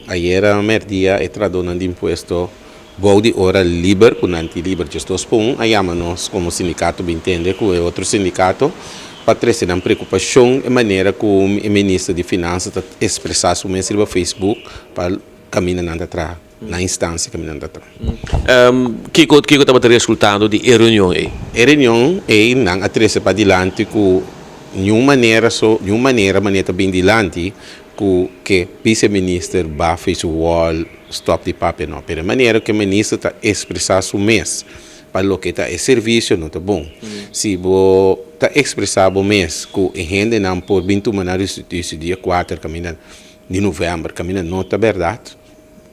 Ayera merdia e trahadónan di impuesto bou di ora liber, ku nan tin liber 12:45, a yama nos komo sindikato bin tende ku e otro sindikato pa trese nan preokupashon e manera ku e minister di Finansa ta ekspresá su mes riba Facebook pa kaminda nan ta traha, na instansia kaminda nan ta traha. Kiko tabata resultado di e reunion ei? E reunion ei nan a trese padilanti ku niun manera so niun manera manera ta bin dilanti ku ke vice minister baha su wall, stop di papia, no, pero e manera ku e minister ta ekspresá su mes pa loke ta e servisio no ta bon. Si bo ta ekspresá bo mes ku e hendenan por bin tuma nan restitutie dia 4 kaminda di novèmber, kaminda no ta bèrdat,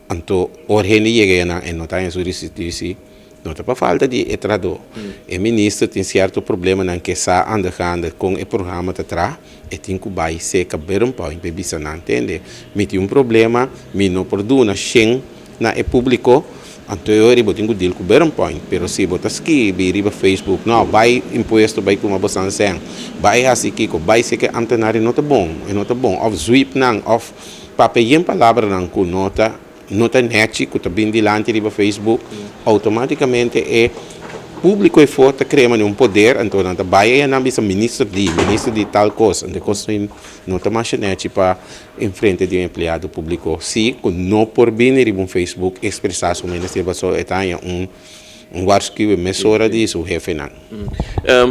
anto ora hende yega einan e no ta haña su restitutie, no ta pa falta di e trahadó. E minister tin sierto problemanan ke sa aangaande kon e programa ta traha, e tin ku bai serka Bermpoint pa bisa nan: "Tende, mi tin un problema, mi no por duna 100 na e públiko." Anto e bo tin ku deal ku Bermpoint, pero si bo ta skibi riba Facebook: "No, bai impuesto, bai tuma bo sèn, bai hasi kiko, bai serka ambtenaar", no ta bon, e no ta bon. Òf sweep nan, òf papia yen palabranan ku no ta nechi ku ta bin dilanti riba Facebook, outomátikamente e públiko e for ta krea un poder, anto nan ta bai e nan bisa minister di tal kos, anto kos no ta mas nechi pa enfrente di un empleado públiko. Si ku no por bin riba un Facebook ekspresá su minister, so e ta un waarschuwing mesora di su hefenan.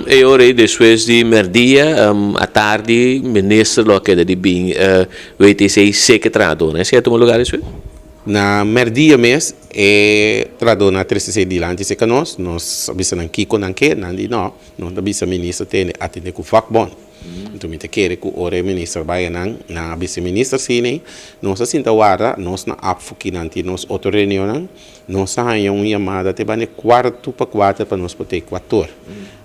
E ora despues di merdia, atardi, minister lo keda di bin WTC serka trahadó, né? Si a tuma lugá esei? Na merdia mes, e trahadónan a trese dilanti serka nos, nos bisa nan kiko nan ke, nan di no, nos bisa minister tende atendé ku vakbond. Anto mi ta kere ku ora minister bai nan, nan bisa minister sine, nos a sinta warda, nos na ABVO ki nan tin nos otro reunion, nos a haña un yamada te banda 3:45 pa nos por te 4.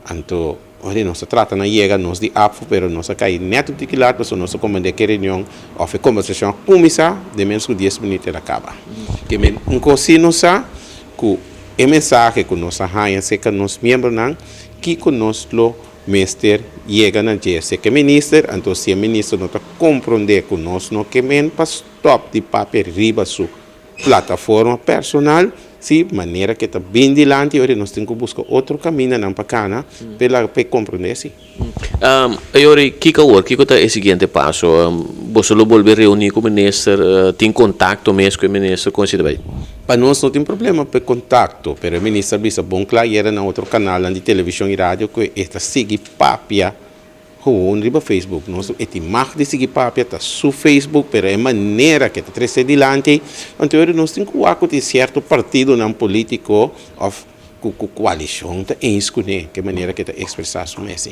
Anto, ora nos a trata na yega nos di ABVO, pero nos a kai net un tiki lat, paso nos a komprondé ku reunion òf e kombersashon kuminsá, den ménos ku 10 minüt el a kaba. Ke men un kos sí nos sa, ku e mensahe ku nos a haña serka nos miembronan, kiko nos lo mester yega na dje serka minister, anto si e minister no ta komprondé ku nos no ke men pa stop di papia riba su plataforma personal, si manera ku ta bin dilanti, ora nos tin ku buska otro kamindanan pa kana, pa komprondé si. I ora, kiko awor, kiko ta e siguiente paso? Bo lo bolbe reuní ku e minister, tin kontakto mes ku e minister, kon esei bai? Pa nos no tin problema pa kontakto, pero e minister a bisa bon kla ayera na otro kanal di televishon i radio ku e ta sigui papia gewoon riba Facebook. Nos e tin mag di sigui papia, ta su Facebook, pero e manera ku e ta trese dilanti, anto nos tin ku wak tin sierto partidonan polítiko òf ku koalishon ta eens kuné, ku manera ku e ta ekspresá su mes.